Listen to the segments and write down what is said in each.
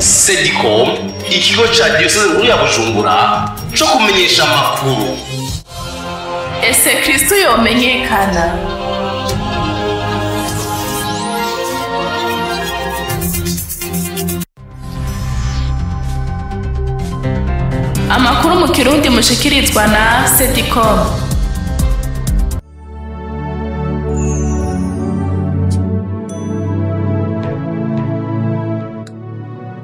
Sedicom, ikigo ca diyoseze nkuru ya Bujumbura co kumenyesha amakuru. Ese Kristo yomenyekana? Amakuru mu Kirundi mushikirizwa na Sedicom.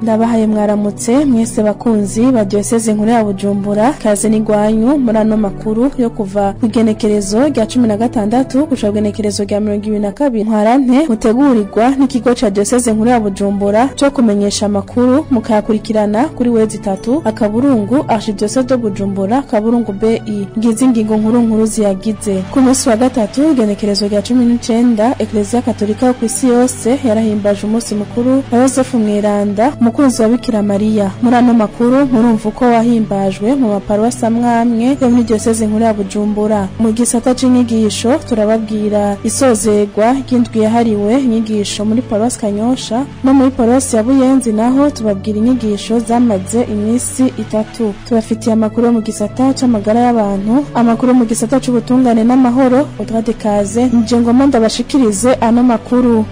Ndabahaye mwaramutse mwese bakunzi ba diyoseze nkuru ya Bujumbura, kaze n'igwanyu muri ano makuru yo kuva ku igenekerezo rya 16 gushika ku igenekerezo rya 22 ntwarante, mutegurirwa n'ikigo ca diyoseze nkuru ya Bujumbura cyo kumenyesha amakuru, mukayakurikirana kuri wezi 3 akaburungu archidiocèse de Bujumbura kaburungu BI. Ngizi ingingo nkuru nkuru ziyagize. Ku munsi wa gatatu igenekerezo rya 19, Eklezia Katolika yo kw'isi yose yarahimbaje umunsi mukuru wa Yosefu Mweranda, umukunzi wa Bikira Mariya. Muri ano makuru murumva uko wahimbajwe mu maparuwasi amwamwe yo muri diyoseze nkuru ya Bujumbura. Mu gisata c'inyigisho turababwira isozerwa ry'indwi yahariwe inyigisho muri paruwasi Kanyosha, no muri paruwasi ya Buyenzi naho tubabwira inyigisho zamaze iminsi 3. Tubafitiye amakuru yo mu gisata c'amagara y'abantu, amakuru mu gisata c'ubutungane n'amahoro. Audrey Kaze nje ngoma ndabashikirize ano makuru.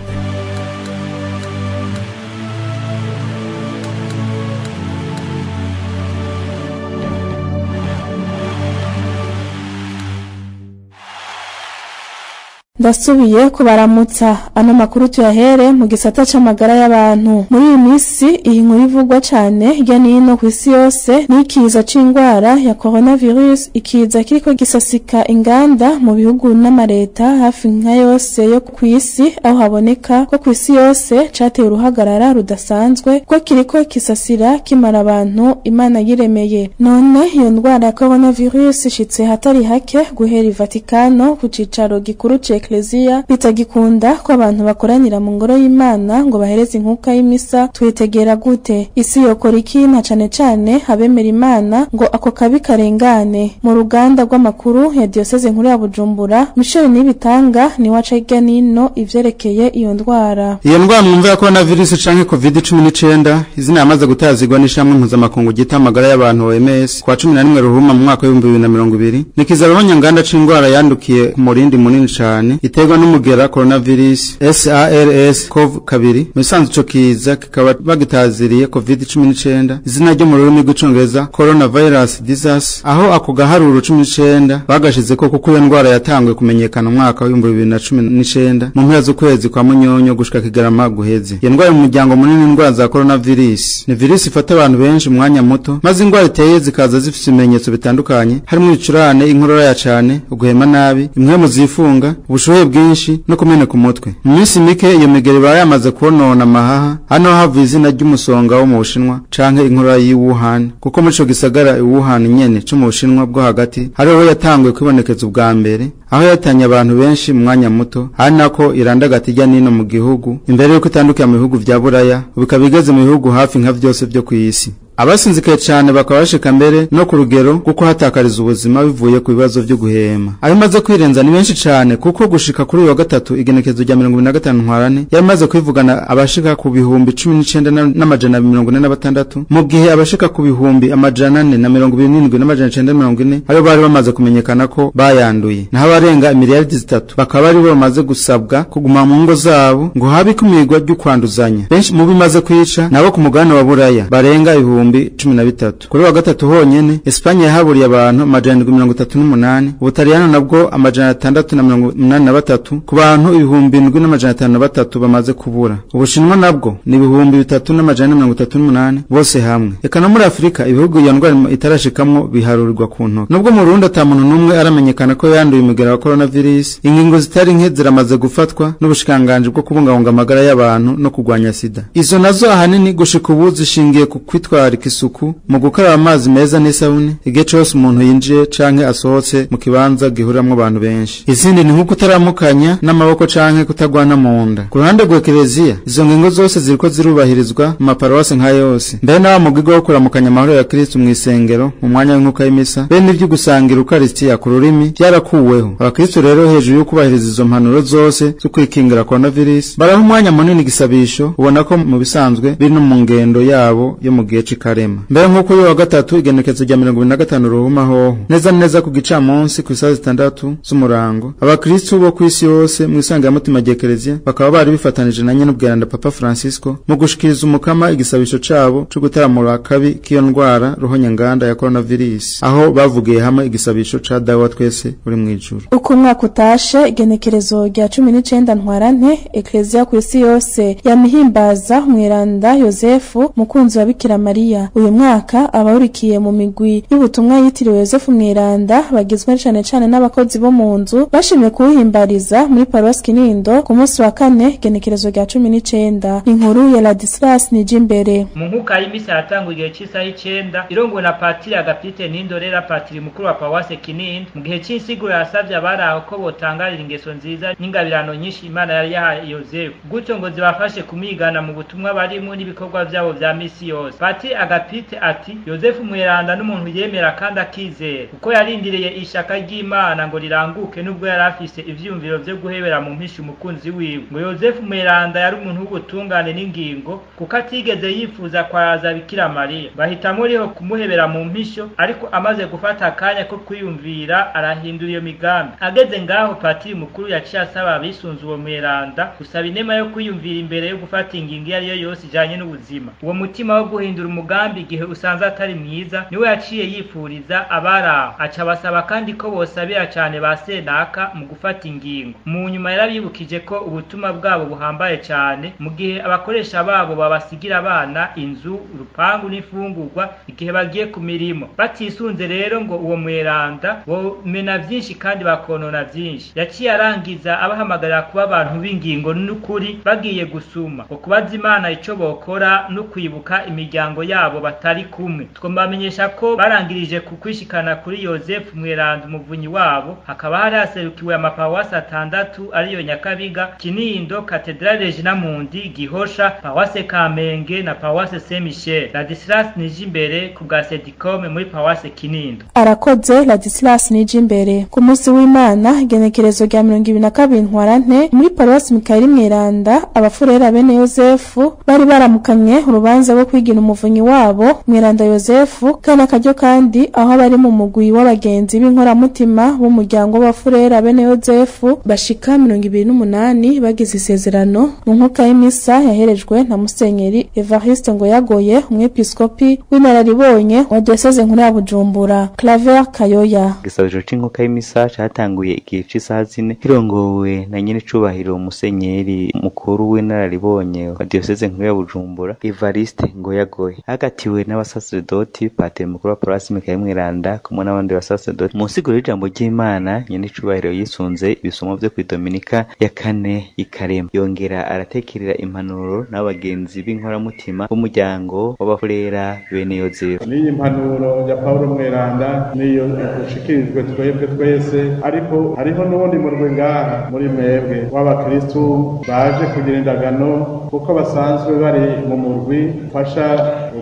Ndasubiye kubaramutsa. Ano makuru tuyahere mu gisata c'amagara y'abantu. Muri iyi minsi iyi nkuru ivugwa cane hirya n'ino kw'isi yose ni ikiza c'ingwara ya coronavirus, ikiza kiriko gisasika inganda mu bihugu n'amareta hafi nka yose yo kw'isi, aho haboneka ko kw'isi yose cateye uruhagarara rudasanzwe ko kiriko kisasira kimara abantu Imana yiremeye. None iyo ndwara ya coronavirus ishitse hatari hake guhera i Vatikano ku cicaro gikuru c'Eklezia, bitagikunda ko abantu bakoranira mu ngoro y'Imana ngo bahereze inkuka y'imisa. Twitegera gute isi yokora iki na cane cane abemera Imana ngo ako kabi karengane? Mu ruganda rw'amakuru ya diyoseze nkuru ya Bujumbura, Michel Nibitanga ni waca hirya nino ivyerekeye iyo ndwara. Iyo ndwara mwumva ya coronavirus canke COVID-19, izina yamaze gutazigwa n'ishamwe mpuzamakungu ryita amagara y'abantu OMS kwa 11 Ruhuma mu mwaka wa 2020, ni kizaronya nganda c'indwara yandukiye ku murindi munini cane iterwa n'umugera coronavirus SARS-CoV-2. Musanzu ico kiza kikaba bagitaziriye COVID-19, izina ryo mu rurimi rw'icongereza coronavirus disease, aho ako gaharuro 19 bagashizeko kuko iyo ndwara yatanguye kumenyekana umwaka wa 2019 mu mpera z'ukwezi kwa Munyonyo gushika Kigarama guheze. Iyo ndwara mu muryango munini indwara za coronavirus ni virus ifata abantu benshi mu mwanya muto, maze indwara iteye zikaza zifite ibimenyetso bitandukanye harimo ibicurane, inkorora ya cane, uguhema nabi, impwemu zifunga, ubushuhe bwinshi no kumeneka umutwe. Mu minsi mike iyo migeri iba yamaze konona amahaha, hano hava izina ry'umusonga wo mu Bushinwa canke inkorora y'i Wuhan, kuko muri ico gisagara i Wuhan nyene co mu Bushinwa bwo hagati hariho yatanguye kwibonekeza ubwa mbere, aho yatanye abantu benshi mu mwanya muto, ari nako irandagata irya nino mu gihugu imbere yuko itandukira mu bihugu vya Buraya, ubu ikaba igeze mu bihugu hafi nka vyose vyo kw'isi. Abasinzikaye cane bakaba bashika mbere no ku rugero kuko hatakariza ubuzima bivuye ku bibazo vyo guhema. Abimaze kwirenza ni benshi cane, kuko gushika kuri uyu wa gatatu igenekezo rya 25 ntwarante yamaze kwivugana abashika ku bihumbi 19,246, mu gihe abashika ku bihumbi 427,940 aribo bari bamaze kumenyekana ko bayanduye. Naho abarenga miliyaridi 3 bakaba ari bo bamaze gusabwa kuguma mu ngo zabo ngo habe ikumirwa ryo kwanduzanya. Benshi mu bimaze kwica nabo ku mugabane wa Buraya barenga 13,000. Kuri wa gatatu honyene Espanye yahaburiye abantu 738, Ubutaliyano nabwo 683 ku bantu 7,503 bamaze kubura. Ubushinwa nabwo ni 3,438 bose hamwe. Eka no muri Afrika ibihugu iyo ndwara itarashikamwo biharurirwa ku ntoke. Nubwo mu Burundi ata muntu n'umwe aramenyekana ko yanduye umugera wa coronavirus, ingingo zitari nke ziramaze gufatwa n'ubushikiranganji bwo kubungabunga amagara y'abantu no kurwanya sida. Izo nazo ahanini gushika ubu zishingiye ku kwitwararika kwitwararika isuku mu gukaraba amazi meza n'isabune igihe cose umuntu yinjiye canke asohotse mu kibanza gihuramwo abantu benshi. Izindi ni nko kutaramukanya n'amaboko canke kutagwana mu nda. Ku ruhande rwa Ekereziya, izo ngingo zose ziriko zirubahirizwa mu maparuwasi nka yose. Mbere n'aba mugwigo wo kuramukanya amahoro ya Kristo mw'isengero mu mwanya w'inkuka y'imisa, be n'ivyo gusangira Ukaristiya ku rurimi byarakuweho. Abakristo rero hejuru yo kubahiriza izo mpanuro zose zo kwikingira coronavirus, baraha umwanya munini igisabisho, ubona ko mu bisanzwe biri no mu ngendo yabo yo mu gihe c'ikarema. Mbere nk'uko uyu wa gatatu igenekezo rya 25 Ruhuma hoho neza neza ku gicamunsi ku isaha 6 z'umurango, abakristo bo kw'isi yose mw'isangamutima rya Ekereziya bakaba bari bifatanije na nyenubweranda Papa Francisco mu gushikiriza umukama igisabisho cabo co gutaramura kabi k'iyo ndwara ruhonyanganda ya coronavirus, aho bavugiye hamwe igisabisho ca Dawe wa twese uri mw'ijuru. Uko umwaka utashe, igenekerezo rya 19 Ntwarante, Ekereziya kw'isi yose yamihimbaza umweranda Yosefu mukunzi wa Bikira Mariya. Uyu mwaka abahurikiye mu migwi y'ubutumwa yitiriwe Yosefu Mweranda bagizwe cane cane n'abakozi bo mu nzu bashimye kuwuhimbariza muri Paruwasi Kinindo ku munsi wa kane igenekerezo rya 19. Inkuru ya Ladislas Nijimbere. Mu nkuka y'imisa yatangwa igihe cy'isaha 9 irongowe na Patiri Agapite Nindorera, Patiri mukuru wa Paruwasi Kinindo. Mu gihe cy'insiguro yasavye abari aho ko botangarira ingeso nziza n'ingabirano nyinshi Imana yari yahaye Yosefu, gutyo ngo zibafashe kumwigana mu butumwa barimo n'ibikorwa vyabo vya misi yose. Patiri Agapite ati Yosefu Mweranda n'umuntu yemera kandi akizera, kuko yarindiriye ishaka ry'Imana ngo riranguke nubwo yari afise ivyiyumviro vyo guhebera mu mpisha umukunzi wiwe. Ngo Yosefu Mweranda yari umuntu w'ubutungane n'ingingo, kuko atigeze yifuza kwaraza Bikira Mariya. Bahitamwo riho kumuhebera mu mpisho, ariko amaze gufata akanya ko kwiyumvira arahindura iyo migambi. Ageze ngaho Patiri mukuru yaciye asaba abisunze uwo mweranda gusaba inema yo kwiyumvira imbere yo gufata ingingo iyo ariyo yose ijanye n'ubuzima. Uwo mutima wo guhindura umugambi igihe usanze atari mwiza niwe yaciye yifuriza abaraho, aca basaba kandi ko bosabira cane ba senaka mu gufata ingingo. Mu nyuma yarabibukije ko ubutumwa bwabo buhambaye cane mu gihe abakoresha babo babasigira abana, inzu, urupangu n'imfungurwa igihe bagiye ku mirimo. Batisunze rero ngo uwo mweranda bomena vyinshi kandi bakonona vyinshi. Yaciye arangiza abahamagarira kuba abantu b'ingingo n'ukuri bagiye gusuma, ngo kubaza Imana ico bokora no kwibuka imiryango yabo batari kumwe. Twombamenyesha ko barangirije ku kwishikana kuri Yosefu Mweranda umuvunyi wabo, hakaba hari haserukiwe amaparuwasi 6 ariyo Nyakabiga, Kinindo, Katedrale Regina Mundi, Gihosha, Paruwase Kamenge na Paruwase Saint Michel. Ladislas Nijimbere ku bwa Sedicom muri Paruwase Kinindo. Arakoze Ladislas Nijimbere. Ku munsi w'Imana igenekerezo rya 22 Ntwarante muri Paruwasi Mikayeli Mweranda, abafurera bene Yosefu bari baramukanye urubanza rwo kwigina umuvunyi wabo Mweranda Yosefu, kana akaryo kandi aho bari mu mugwi w'abagenzi b'inkoramutima b'umuryango w'abafurera bene Yosefu bashika 28 bagize isezerano mu nkuka y'imisa yaherejwe na Musenyeri Evariste Ngoyagoye, umwepiskopi w'inararibonye wa Diocese nkuru ya Bujumbura. Claver Kayoya. Igisabisho c'inkuka y'imisa catanguye igihe c'isaha 4 kirongowe na nyene cubahiro Musenyeri mukuru w'inararibonye wa Diocese nkuru ya Bujumbura Evariste Ngoyagoye, hagatiwe n'abasaserdoti, Patiri mukuru wa Paruwasi Mikayeli Mweranda kumwe n'abandi basaserdoti. Mu nsiguro y'ijambo ry'Imana nyene cubahiro yisunze ibisomo vyo kuri Dominika ya kane y'ikarema, yongera aratekerera impanuro n'abagenzi b'inkoramutima b'umuryango w'abafurera bene Yozefu. N'iyi mpanuro ya Paulo Mweranda niyo ishikirijwe twebwe twese, ariko hariho n'uwundi murwi ngaha muri mwebwe w'abakristu baje kugira indagano, kuko basanzwe bari mu murwi ufasha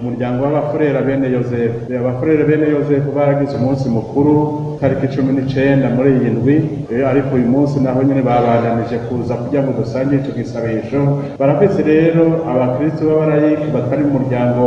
umuryango w'abafurera bene Yozefu. Abafurera bene Yozefu baragize umunsi mukuru tariki 19 muri iyi ndwi, ariko uyu munsi naho nyene babandanije kuza kugira ngo dusangire ico gisabisho. Barafise rero abakristu b'abarayiki batari mu muryango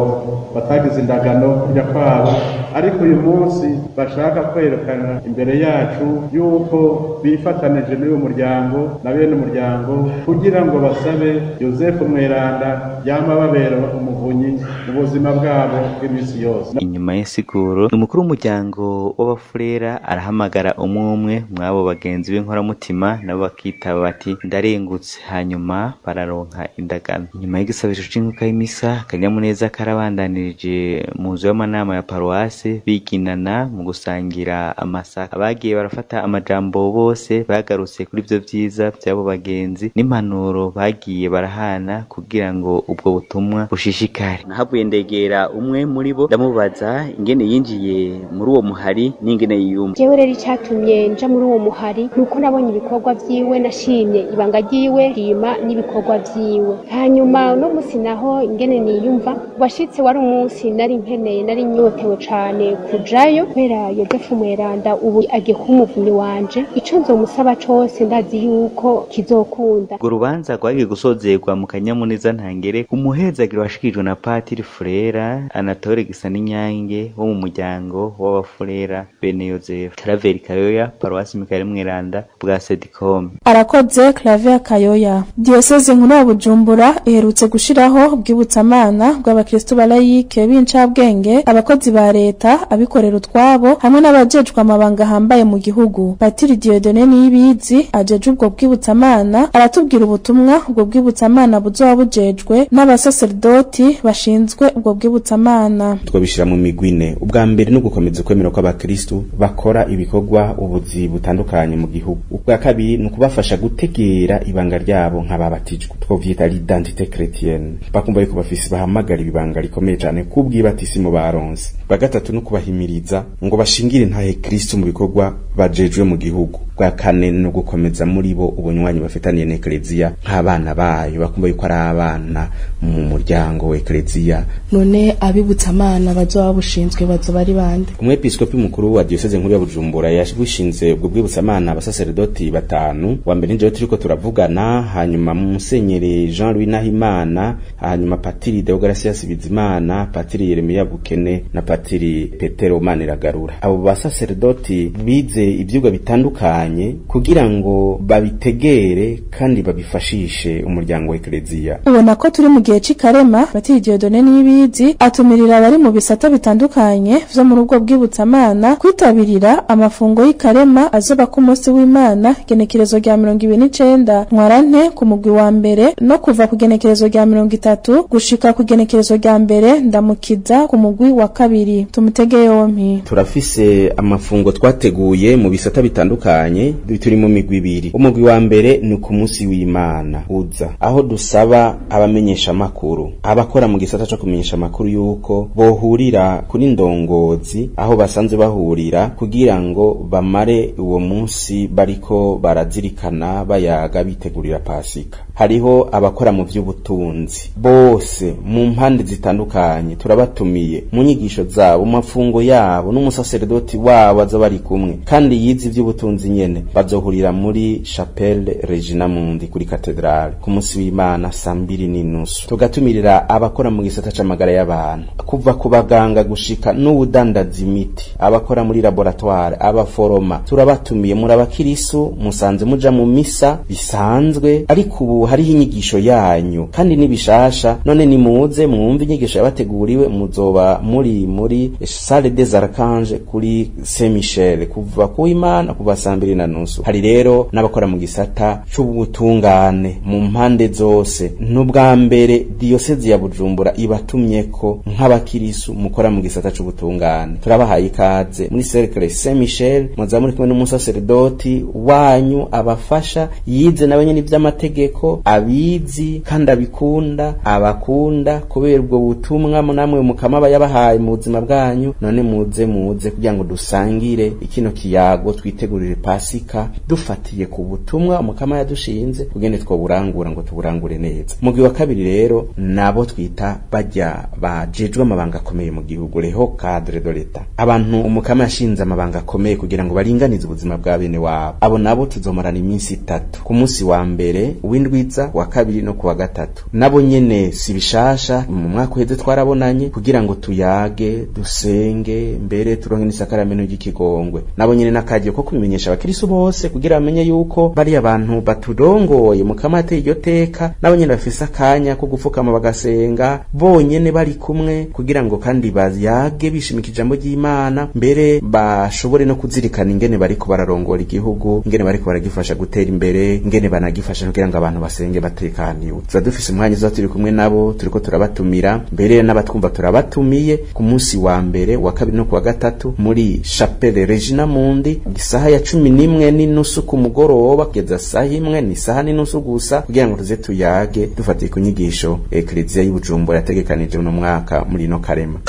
batagize indagano kurya kwabo, ariko uyu munsi bashaka kwerekana imbere yacu yuko bifatanije n'uyu muryango na bene umuryango, kugira ngo basabe Yosefu Mweranda yama babera umuvunyi mu buzima bwabo bw'imisi yose. Inyuma y'insiguro, umukuru w'umuryango w'abafurera arahamagara umwe umwe mw'abo bagenzi b'inkoramutima, nabo bakitaba bati ndarengutse, hanyuma bararonka indagano. Inyuma y'igisabisho c'inkuka y'imisa, akanyamuneza karabandanirije mu nzu y'amanama ya paruwasi, paruwase biginana mu gusangira amasaka. Abagiye barafata amajambo bose bagarutse kuri ivyo vyiza vy'abo bagenzi n'impanuro bagiye barahana kugira ngo ubwo butumwa bushishikare. Nahavuye ndegera umwe muri bo ndamubaza ingene yinjiye muri uwo muhari n'ingene yiyumva. Jewe rero icatumye nja muri uwo muhari nuko nabonye ibikorwa vyiwe, nashimye ibanga ryiwe, shima n'ibikorwa vyiwe. Hanyuma uno musi naho ingene niyumva washitse wari umunsi nari nkeneye, nari nyotewe cane kujayo kubera Yozefu Mweranda ubu agiye kuba umuvunyi wanje. Ico nzomusaba cose ndazi yuko kizokunda. Urwo rubanza rwagiye gusozerwa mu kanyamuneza ntangere umuhezagiro washikirijwe na Patiri Furera Anatole Gisaninyange wo mu muryango w'abafurera bene Yozefu. Claver Kayoya, Paruwasi Mikayeli Mweranda bwa Sedicom. Arakoze Claver Kayoya. Diocese nkuru ya Bujumbura iherutse gushiraho ubwibutsamana bw'abakristo balayike b'incabwenge, abakozi ba leta, abikorera utwabo hamwe n'abajejwe amabanga hambaye mu gihugu. Patiri Dieudonné Niyibizi ajeje ubwo bwibutsamana aratubwira ubutumwa ubwo bwibutsamana buzoba bujejwe n'abasaserdoti bashinzwe ubwo bwibutsamana. Twabishira mu migwine. Ubwa mbere no gukomeza kwemera kw'abakristo bakora ibikorwa ubuzi butandukanye mu gihugu. Ubwa kabiri ni ukubafasha gutegera ibanga ryabo nk'ababatijwe, twovyita l'identité chrétienne, bakumva yuko bafise bahamagara ibibanga rikomeye cane kubw'ibatisimu baronse. Bwa gatatu no kubahimiriza ngo bashingire ntahe Kristo mu bikorwa bajejwe mu gihugu. Bwa kane no gukomeza muri bo ubunywanyi bafitaniye n'Eklezia nk'abana bayo, bakumva yuko ari abana mu muryango w'Eklezia. None abibutsamana bazoba bushinzwe bazoba ari bande? Umwepiskopi mukuru wa diocese nkuru ya Bujumbura yashinze ubwo bwibutsamana abasaserdoti batanu. Wa mbere njewe turiko turavugana, hanyuma Musenyeri Jean Louis Nahimana, hanyuma Patiri Deogratias Bizimana, Patiri Yeremia Bukene na Patiri Petero Maniragarura. Abo basaserdoti bize ivyigwa bitandukanye kugira ngo babitegere kandi babifashishe umuryango w'Eklezia. Ubona ko turi mu gihe c'ikarema, Patiri Dieudonné Niyibizi atumirira abari mu bisata bitandukanye vyo mu rugo bwibutsamana kwitabirira amafungo y'ikarema azoba ku munsi w'Imana genekerezo rya 29 Ntwarante ku mugwi wa mbere no kuva ku genekerezo rya 30 gushika ku genekerezo rya mbere Ndamukiza ku mugwi wa kabiri. Tumutege yompi. Turafise amafungo twateguye mu bisata bitandukanye, turi mu migwi ibiri. Umugwi wa mbere ni ku munsi w'Imana uza, aho dusaba abamenyesha makuru, abakora mu gisata co kumenyesha makuru yuko bohurira kuri ndongozi aho basanze bahurira kugira ngo bamare uwo munsi bariko barazirikana bayaga bitegurira Pasika. Hariho abakora mu vy'ubutunzi bose mu mpande zitandukanye, turabatumiye mu nyigisho zabo, mu mafungo yabo, n'umusaserdoti wabo aza bari kumwe kandi yize ivy'ubutunzi nyene. Bazohurira muri Chapelle Regina Mundi kuri Cathedrale ku munsi w'Imana saa 2:30. Tugatumirira abakora mu gisata c'amagara y'abantu, kuva ku baganga gushika n'ubudandaza imiti, abakora muri laboratoire, abaforoma, turabatumiye. Muri abakirisu musanze muja mu misa bisanzwe, ariko ubu hariho inyigisho yanyu kandi nibishasha. None nimuze mwumve inyigisho yabateguriwe, muzoba muri Salle des Archanges kuri Saint Michel kuva ku Imana kuva saa 2:30. Hari rero n'abakora mu gisata c'ubutungane mu mpande zose. N'ubwa mbere diocese ya Bujumbura ibatumyeko nk'abakirisu mukora mu gisata c'ubutungane. Turabahaye ikaze muri Cercle Saint Michel, muza muri kumwe n'umusaserdoti wanyu abafasha, yize nawe nyene ivy'amategeko, abizi kandi abikunda, abakunda kubera ubwo butumwa namwe mukama yabahaye mu buzima bwanyu. None muze kugira ngo dusangire ikino kiyago, twitegurire Pasika dufatiye ku butumwa mukama yadushinze kugende twoburangura ngo tuburangure neza. Mugwi wa kabiri rero nabo twita bajya bajejwe amabanga akomeye mu gihugu, reho cadre de l'État, abantu umukama yashinze amabanga akomeye kugira ngo baringanize ubuzima bwa bene wabo. Abo nabo tuzomarana iminsi 3, ku munsi wa mbere w'indwiza, wa kabiri no kuwa gatatu. Nabo nyene si bishasha, mu mwaka uheze twarabonanye kugira ngo tuyage, dusenge, mbere turonke n'isakaramento ry'ikigongwe. Nabo nyene nakagiye ko kubimenyesha abakristo bose kugira bamenye yuko bari abantu baturongoye mukama ateye iryo teka. Nabo nyene bafise akanya ko gupfukama bagasenga bonyene bari kumwe kugira ngo kandi bayage bishimika ijambo ry'Imana, mbere bashobore no kuzirikana ingene bariko bararongora igihugu, ingene bariko baragifasha gutera imbere, ingene banagifasha kugira ngo abantu basenge batekaniwe. Tuba dufise umwanya uza turi kumwe nabo, turiko turabatumira, mbere n'abatwumva turabatumiye ku munsi wa mbere, wa kabiri no kuwa gatatu muri Chapelle Regina Mundi, isaha ya 11:30 ku mugoroba kugeza saha 1, ni saha n'inusu gusa, kugira ngo tuze tuyage dufatiye ku nyigisho Eklezia y'Ibujumbura yategekanije uno mwaka muri ino karema.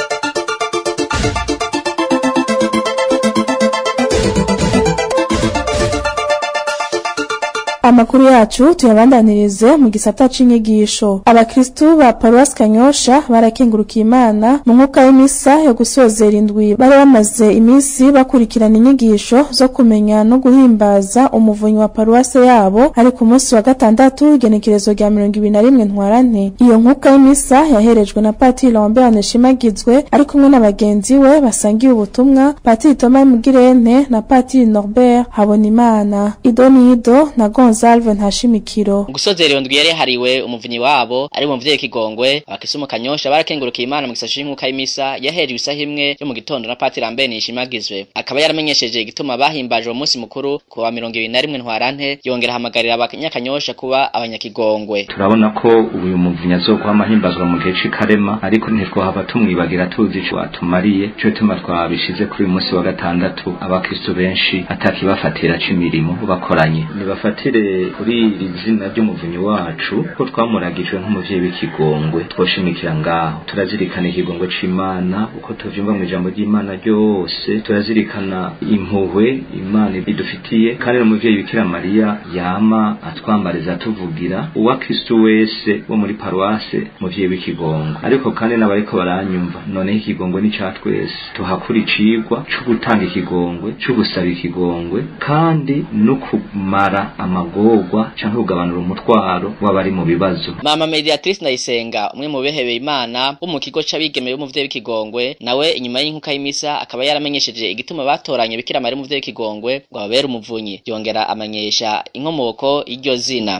Amakuru yacu tuyabandanirize mu gisata c'inyigisho. Abakristu ba Paruwasi Kanyosha barakengurukiye Imana mu mwuka w'imisa yo gusozera indwi bari bamaze imisi bakurikirana inyigisho zo kumenya no guhimbaza umuvunyi wa paruwasi yabo, ari ku munsi wa gatandatu igenekerezo rya 21 Ntwarante. Iyo nkuka y'imisa yaherejwe na Patiri Lambert Nishimagizwe ari kumwe na bagenzi we basangiye ubutumwa, Patiri Thomas Mugirente na Patiri Norbert Habonimana. Idonido na Gonzalve Ntashimikiro. Gusozera iyo ndwi yari hariwe umuvunyi wabo ari mu muvyeyi Kigongwe, abakisumu Kanyosha barakengurukiye Imana mu gisashe c'inkuka y'imisa yaherejwe isaha 1 yo mu gitondo na Patiri Lambert Nishimagizwe. Akaba yaramenyesheje igituma bahimbaje uwo munsi mukuru ku wa 21 Ntwarante, yongera ahamagarira abanyakanyosha kuba abanyakigongwe. Turabona ko uyu muvunyi azokwama ahimbazwa mu gihe c'ikarema, ariko ntitwohava tumwibagira tuzi ico atumariye. Ico gituma twabishize kuri uyu munsi wa gatandatu, abakristo benshi atakibafatira c'imirimo bakoranye, nibafatire kuri iri zina ry'umuvunyi wacu ko twamuragijwe nk'umuvyeyi w'ikigongwe. Twoshimikira ngaho, turazirikana ikigongwe c'Imana uko tuvyumva mu ijambo ry'Imana ryose, turazirikana impuhwe Imana idufitiye, kandi n'umuvyeyi Bikira Mariya yama atwambariza tuvugira uwa Kristo wese wo muri paruwase muvyeyi w'ikigongwe. Ariko kandi n'abariko baranyumva, noneho ikigongwe ni ca twese, tuhakura icigwa co gutanga ikigongwe, co gusaba ikigongwe, kandi no kumara amagorwa canke kugabanura umutwaro w'abari mu bibazo. Mama Mediatrice Ndayisenga, umwe mu behebeye Imana wo mu kigo c'abigeme b'umuvyeyi w'ikigongwe, nawe inyuma y'inkuka y'imisa akaba yaramenyesheje igituma batoranye Bikira Mariya umuvyeyi w'ikigongwe ngo ababere umuvunyi, yongera amenyesha inkomoko y'iryo zina.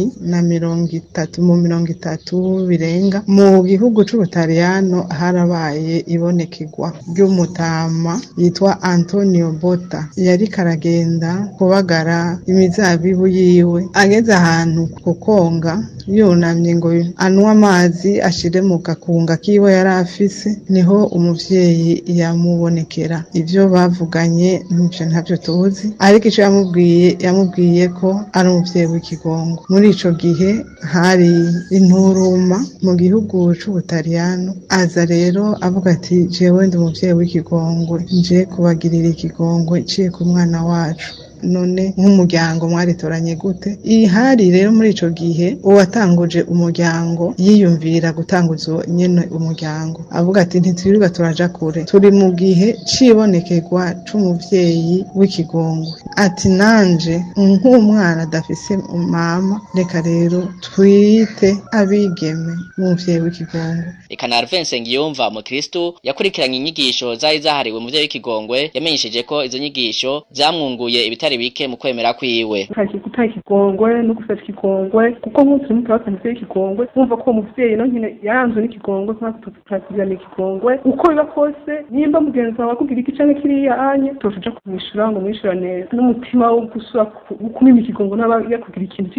1830 mu 30 birenga mu gihugu c'Ubutaliyano harabaye ibonekegwa ry'umutama yitwa Antonio Botta. Yari karagenda kubagara imizabibu yiwe, ageze ahantu kukonga yunamye ngo anywe amazi ashire mu gakunga kiwe yari afise, niho umuvyeyi yamubonekera. Ivyo bavuganye ntavyo ntavyo tuzi, ariko ico yamubwiye ko ari umuvyeyi w'ikigongo. Muri ico gihe hari inturuma mu gihugu c'Ubutaliyano, aza rero avuga ati jewe ndi umuvyeyi w'ikigongwe, nje kubagirira ikigongwe ciye ku mwana wacu. None nk'umuryango mwaritoranye gute? Ihari rero muri ico gihe uwatanguje umuryango yiyumvira gutanguza nyene umuryango, avuga ati ntitwirirwa turaja kure, turi mu gihe cibonekegwa c'umuvyeyi w'ikigongwe. Ati nanje nk'umwana adafise mama, reka rero twite abigeme umuvyeyi w'ikigongwe. Eka na Alphonse Nsengiyumva, umukristu yakurikiranye inyigisho zari zahariwe umuvyeyi w'ikigongwe, yamenyesheje ko izo nyigisho zamwunguye ibitari bike mu kwemera kwiwe. Gutanga ikigongwe no gusaba ikigongwe, kuko nk'ubu turimo turabona ikigongwe, wumva ko uwo muvyeyi no nyine yaranzwe n'ikigongwe, turakugirana ikigongwe uko biba kose. Nimba mugenzi wawe akubwira iki canke kiriya anye, tuja kumwishura ngo mwishurane n'umutima wo gusura kumima ikigongwe, n'aba yakugira ikintu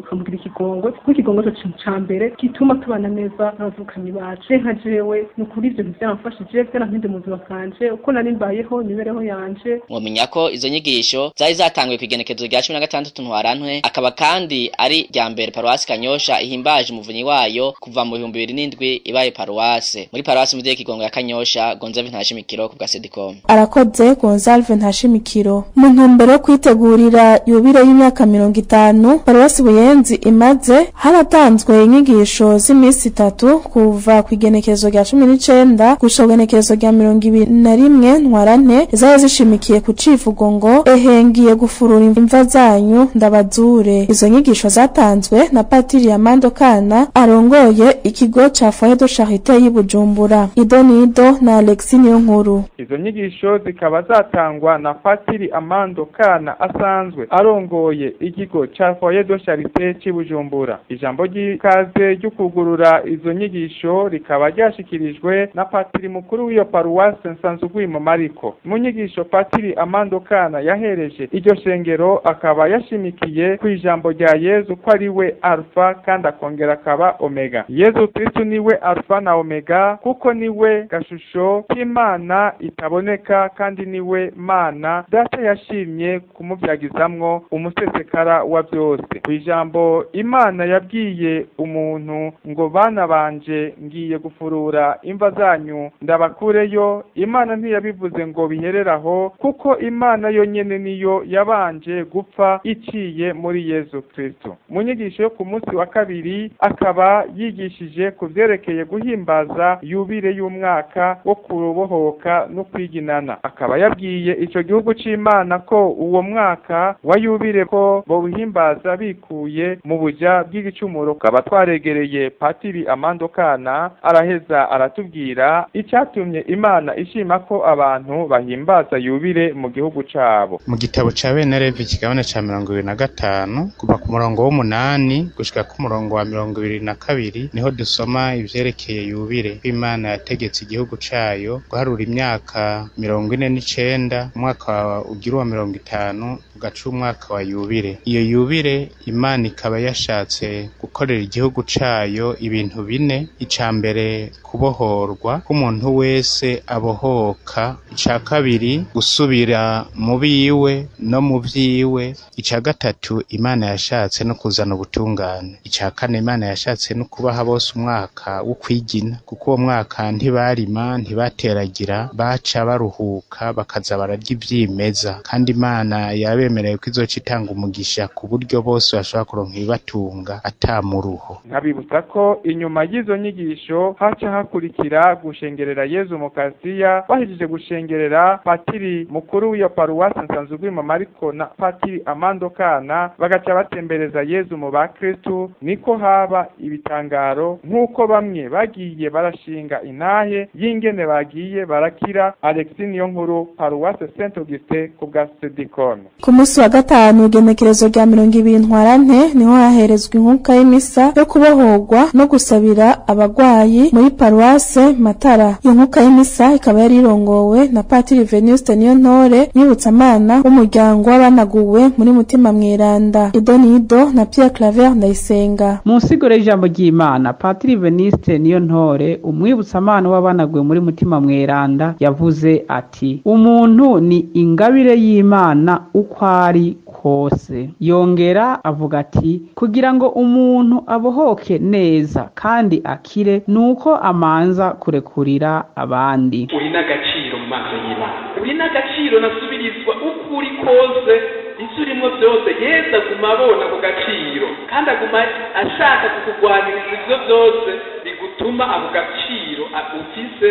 ukamugira ikigongwe, kuko ikigongwe nico kintu ca mbere gituma tubana neza n'abavukanyi bacu. Nka jewe ni ukuri ivyo vyaramfashije, vyarampinduye mu buzima bwanje uko nari mbayeho, imibereho yanje. Mwomenya ko izo nyigisho zari zatanguye kw'igenekerezo rya 16 Ntwarante, akaba kandi ari rya mbere paruwasi Kanyosha ihimbaje umuvunyi wayo kuva mu 2007 ibaye paruwase. Muri paruwasi muvyeyi Kigongwe ya Kanyosha, Gonzalve Ntashimikiro ku bwa Sedicom. Arakoze Gonzalve Ntashimikiro. Mu ntumbero yo kwitegurira yubile y'imyaka 50 paruwasi Buyenzi imaze, haratanzwe inyigisho z'imisi 3 kuva kw'igenekerezo rya 19 gushika kw'igenekerezo rya 21 Ntwarante, zari zishimikiye ku civugo ngo ehe ngiye gufurura imva zanyu ndabazure. Izo nyigisho zatanzwe na Patiri Amando Kana arongoye ikigo ca Foyer de Charité y'Ibujumbura. Idonido na Alexis Niyonkuru. Izo nyigisho zikaba zatangwa na Patiri Amando Kana asanzwe arongoye ikigo ca Foyer de Charité c'Ibujumbura. Ijambo ry'ikaze ryo kugurura izo nyigisho rikaba ryashikirijwe na Patiri mukuru w'iyo paruwase Nsanzugwimo Mariko. Mu nyigisho Patiri Amando Kana yahereje Iryo shengero akaba yashimikiye ku ijambo rya Yezu ko ari we Alfa kandi akongera akaba Omega. Yezu Kristu niwe Alfa na Omega, kuko niwe gashusho k'Imana itaboneka kandi niwe Mana Data yashimye kumuvyagizamwo umusesekara wa byose. Ku ijambo Imana yabwiye umuntu ngo bana banje ngiye gufurura imva zanyu ndabakureyo, Imana ntiyabivuze ngo bihereraho, kuko Imana yonyene niyo yabanje gupfa iciye muri Yezu Kristo. Mu nyigisho yo ku munsi wa kabiri akaba yigishije ku vyerekeye guhimbaza yubile y'umwaka wo kubohoka no kwiginana. Akaba yabwiye ico gihugu c'Imana ko uwo mwaka wa yubile ko bowuhimbaza bikuye mu buja bw'igicumuro. Akaba twaregereye Patiri Amando Kana, araheza aratubwira icatumye Imana ishima ko abantu bahimbaza yubile mu gihugu cabo. Mu gitabo ca bene Levi ikigabane ca 25 kuva ku murongo w'8 gushika ku murongo wa 22 niho dusoma ivyerekeye yubile. Imana yategetse igihugu cayo guharura imyaka 49, umwaka ugira uwa 50 ugaca umwaka wa yubile. Iyo yubile Imana ikaba yashatse gukorera igihugu cayo ibintu bine. Ica mbere, kubohorwa k'umuntu wese abohoka. Ica kabiri, gusubira mu biwe no mu vyiwe. Ica gatatu, Imana yashatse no kuzana ubutungane. Ica kane, Imana yashatse no kubaha bose umwaka wo kwigina, kuko uwo mwaka ntibarima, ntibateragira, baca baruhuka bakaza bararya ivyimeza. Kandi Imana yabemereye ko izoca itanga umugisha ku buryo bose bashobora kuronka ibibatunga ata muruho. Nkabibutsa ko inyuma y'izo nyigisho haca hakurikira gushengerera Yezu mu Kasiya. Bahejeje gushengerera, Patiri mukuru w'iyo paruwasi Nsanzurwimo Mariko na Patiri Amando Kana bagaca batembereza Yezu mu bakristu. Niko haba ibitangaro nk'uko bamwe bagiye barashinga intahe y'ingene bagiye barakira. Alexis Niyonkuru, paruwasi Saint Augustin, ku bwa Sedikon. Ku munsi wa gatanu igenekerezo rya 20 Ntwarante niho haherezwa inkuka y'imisa yo kubohorwa no gusabira abagwayi muri paruwase Matara. Iyo nkuka y'imisa ikaba yari irongowe na Patiri Venuste Niyontore, Nyibutsamana w'umuryango w'abanaguwe muri Mutima Mweranda. Idonido na Pierre Claver Ndayisenga. Mu nsiguro y'ijambo ry'Imana, Patiri Venuste Niyontore, umwibutsamana w'abanaguwe muri Mutima Mweranda, yavuze ati: umuntu ni ingabire y'Imana uko ari kose. Yongera avuga ati: kugira ngo umuntu abohoke neza kandi akire, nuko amanza kurekurira abandi. Uri n'agaciro mu maso y'Imana, uri n'agaciro nasubirizwa uko uri kose, ivyo urimwo vyose Yesu aguma abona ako gaciro, kandi aguma ashaka kukugwaniriza ivyo vyose bigutuma ako gaciro ufise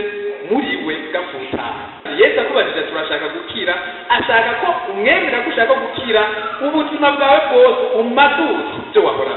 muri we gafutana. Yesu akubajije turashaka gukira, ashaka ko umwemera ko ushaka gukira ubuzima bwawe bwose umadutse ivyo wahora.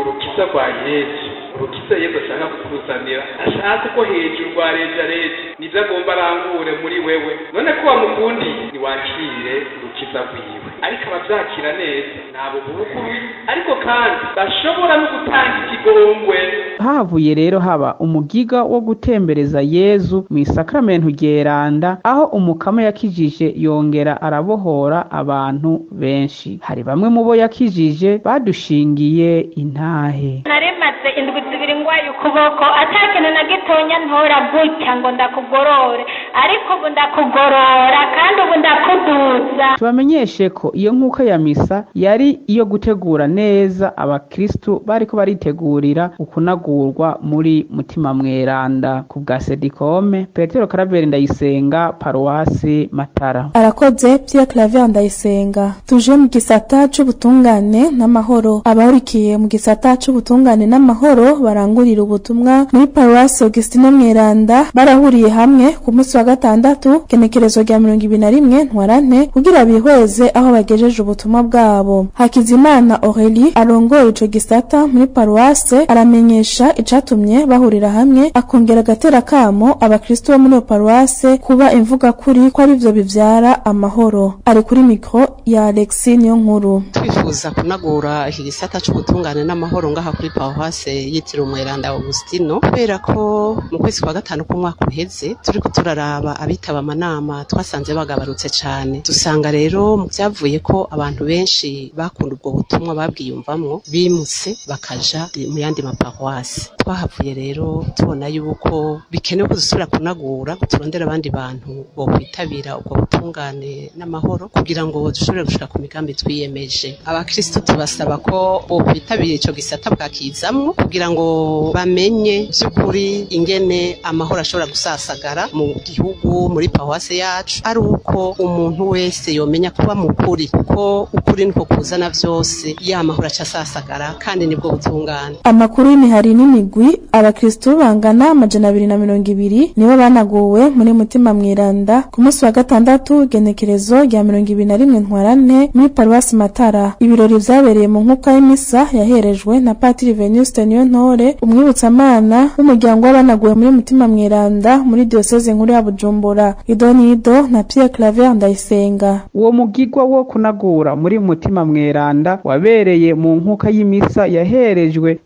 Urukiza rwa Yesu, urukiza Yesu ashaka kukuzanira, ashaka ko hejuru rwa rejareje nivyo agomba arangure muri wewe. None ko wamukundiye, niwakire urukiza rwiwe. Ariko abavyakira neza nabo burukuruye, ariko kandi bashobora no gutanga ikigongwe. Havuye rero haba umugiga wo gutembereza Yezu mu isakramentu ryeranda, aho umukama yakijije yongera arabohora abantu benshi. Hari bamwe mu bo yakijije badushingiye intahe. Naremaze indwi zibiri ngwaye ukuboko, atakintu na gitonya ntora gutya ngo ndakugorore, ariko ubu ndakugorora kandi ubu ndakuduza. Tubamenyeshe ko iyo nkuka ya misa yari iyo gutegura neza abakristu bariko baritegurira ukunagurwa muri Mutima Mweranda. Ku bwa Sedikome, Petero Karaveri Ndayisenga, paruwasi Matara. Arakoze Pierre Claver Ndayisenga. Tuje mu gisata c'ubutungane n'amahoro. Abahurikiye mu gisata c'ubutungane n'amahoro barangurira ubutumwa muri paruwasi Augustino Mweranda barahuriye hamwe ku munsi wa gatandatu genekerezo rya 21 Ntwarante kugira bihweze aho bagejeje ubutumwa bwabo. Hakizimana Aurélie arongoye ico gisata muri paruwase aramenyesha icatumye bahurira hamwe, akongera agatera kamo abakristo bo muri paruwase kuba imvuga kuri ko arivyo bivyara amahoro. Ari kuri micro ya Alexis Niyonkuru. Twifuza kunagura iki gisata c'ubutungane n'amahoro ngaha kuri paruwase yitiriwe Umweranda Augustino, kubera ko mu kwezi kwa gatanu k'umwaka uheze turiko turaraba kuraba abitaba amanama twasanze bagabarutse cyane. Dusanga rero mu byavuye ko abantu benshi bakunda ubwo butumwa babwiyumvamwo bimutse bakaja mu yandi maparuwasi. Twahavuye rero tubona yuko bikenewe ko dusubira kunagura, turondera abandi bantu bo kwitabira ubwo butungane n'amahoro kugira ngo dushobore gushika ku migambi twiyemeje. Abakristo tubasaba ko bo kwitabira ico gisata bwakizamwo kugira ngo bamenye by'ukuri ingene amahoro ashobora gusasagara mu gihugu, muri paruwasi yacu, ari uko umuntu wese yomenya kuba mukuri, kuko ukuri niko kuzana vyose, ya mahoro acasasagara kandi nibwo butungane. Amakuru y'imihari n'imigwi. Abakristo bangana 220 nibo banaguwe muri Mutima Mweranda ku munsi wa gatandatu igenekerezo rya 21 Ntwarante muri paruwasi Matara. Ibirori vyabereye mu nkuka y'imisa yaherejwe na Patiri Venuste Niyontore, umwibutsamana w'umuryango w'abanaguwe muri Mutima Mweranda muri diocese nkuru ya Bujumbura. Idonido na Pierre Claver Ndayisenga. Uwo mugigwa wo kunagura muri Mutima Mweranda wabereye mu nkuka y'imisa yaherejwe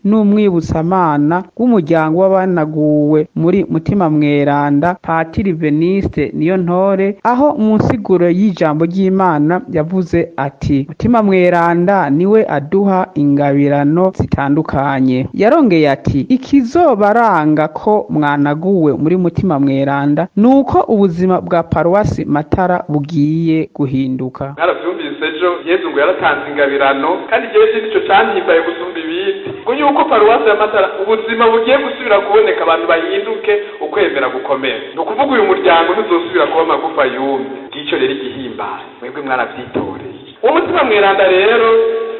n'umwibutsamana w'umuryango w'abanaguwe muri Mutima Mweranda Patiri Veniste Niyontore, aho mu nsiguro y'ijambo ry'Imana yavuze ati: Mutima Mweranda niwe aduha ingabirano zitandukanye. Yarongeye ati: ikizobaranga ko mwanaguwe muri Mutima Mweranda nuko ubuzima bwa paruwasi Matara bugiye guhinduka. Naravyumvise ejo Yezu ngo yaratanze ingabirano, kandi jewe nico campimbaye gusumba ibindi, ngo yuko paruwasi ya Matara ubuzima bugiye gusubira kuboneka, abantu bahinduke, ukwemera gukomera. Ni ukuvuga uyu muryango ntuzosubira kuba amagufa yumye. Ngico rero igihimbaye, mwebwe mwaravyitoreye. Uwo Mutima Mweranda rero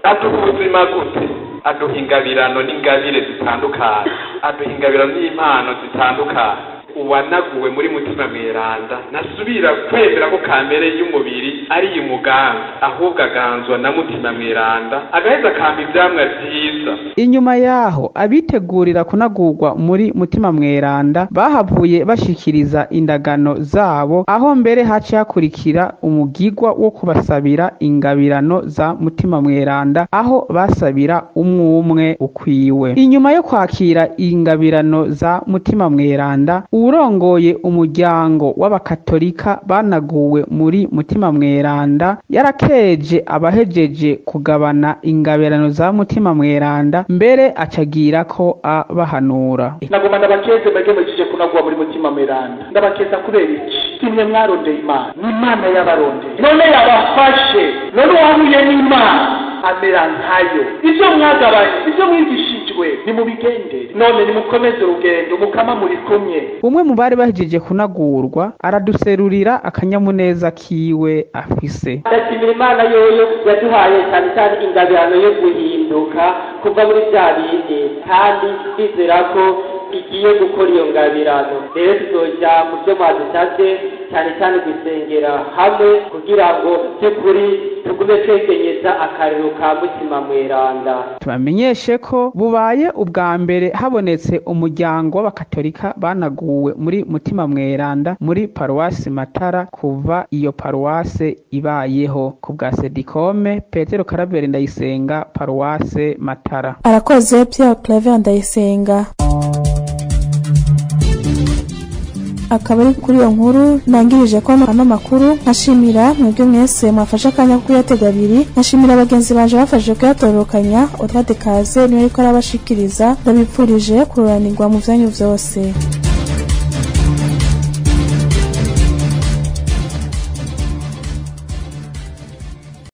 aduha ubuzima gute? Aduha ingabirano n'ingabire zitandukanye, aduha ingabirano n'impano zitandukanye. Uwanaguwe muri Mutima Mweranda nasubira kwemera ko kamere y'umubiri ari umuganza, ahubwo aganzwa na Mutima Mweranda, agaheza kamba ivyamwa vyiza. Inyuma yaho abitegurira kunagurwa muri Mutima Mweranda bahavuye bashikiriza indagano zabo, aho mbere haci hakurikira umugigwa wo kubasabira ingabirano za Mutima Mweranda, aho basabira umwe ukwiwe. Inyuma yo kwakira ingabirano za Mutima Mweranda, urongoye umuryango w'abakatolika banaguwe muri Mutima Mweranda yarakeje abahejeje kugabana ingabirano za Mutima Mweranda, mbere acagira ko abahanura. Nagoma ndabakeze mwebwe mujije kunagwa muri Mutima Mweranda. Ndabakeza kubera iki? Simwe mwarondeye Imana, ni Imana yabarondeye, none yabafashe, none wahuye n'Imana amera nkayo. Ivyo mwagabanye, ivyo mwigishijwe nimubigendere, none nimukomeze urugendo mukama muri kumwe. Umwe mu bari bahejeje kunagurwa araduserurira akanyamuneza kiwe afise. Ndashimira Imana yoyo yaduhaye cyane cyane ingabirano yo guhinduka kuva muri bya bindi, kandi twizera ko igiye gukora iyo ngabirano. Rero tuzoja mu byo mwadusabye cyane cyane gusengera hamwe kugira ngo by'ukuri tugume twegenyeza akariro ka Mutima Mweranda. Tubamenyeshe ko bubaye ubwa mbere habonetse umuryango w'abakatolika banaguwe muri Mutima Mweranda muri paruwasi Matara kuva iyo paruwase ibayeho. Ku bwa Sedikome, Petero Karaveri Ndayisenga, paruwase Matara. Arakoze Pierre Claver Ndayisenga. Akaba ari kuri iyo nkuru nangirije ko ano makuru, nkashimira mwebwe mwese mwafashe akanya ko kuyatega abiri, nkashimira bagenzi banje bafashe kuyatororokanya. Odra de Kaze niwe ariko arabashikiriza. Ndabipfurije kururanirwa mu vyanyu vyose.